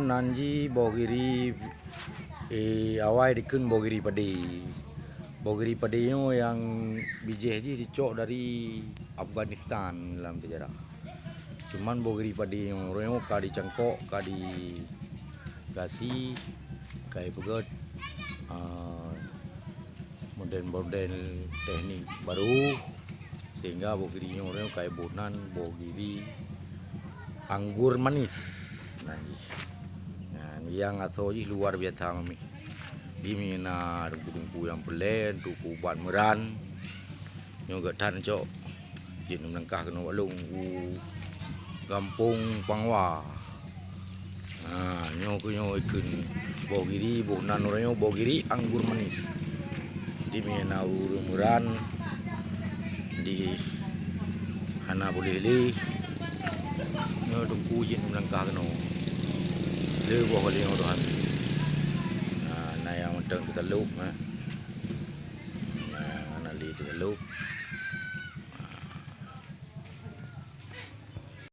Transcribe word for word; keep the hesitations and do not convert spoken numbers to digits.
Nan jih boh giri, eh, awai dikheun boh giri padé. Boh giri padé nyoe nyang bijéh jih jicok dari Afghanistan lam seujarah. Cuman boh giri padé nyoe, nyoe ka dicangkok, ka digasi, ka ipeugét, ah, model-model teknik baru, sehingga boh giri nyoe ka iboh nan boh giri anggur manis nan jih. Nah, nyang asoe jih luar biasa mamih. Di mie na teungku-teungku nyang peureulée, teungku ubat meuran. Nyoe gét that cok. Jeuet meulangkah keunoe bak lôn u Gampông Pangwa. Ha, nyoe keuh nyoe ikheun boh giri, boh nan uroe nyoe boh giri anggur manis. Di mie na ureuëng meuran, di hana boleh lé. Nyoe teungku jeuet meulangkah keunoe. Le boh lé nyoe Tuhan. Ha, na nyang mantong teutalok, ha. Na, na lé teutalok.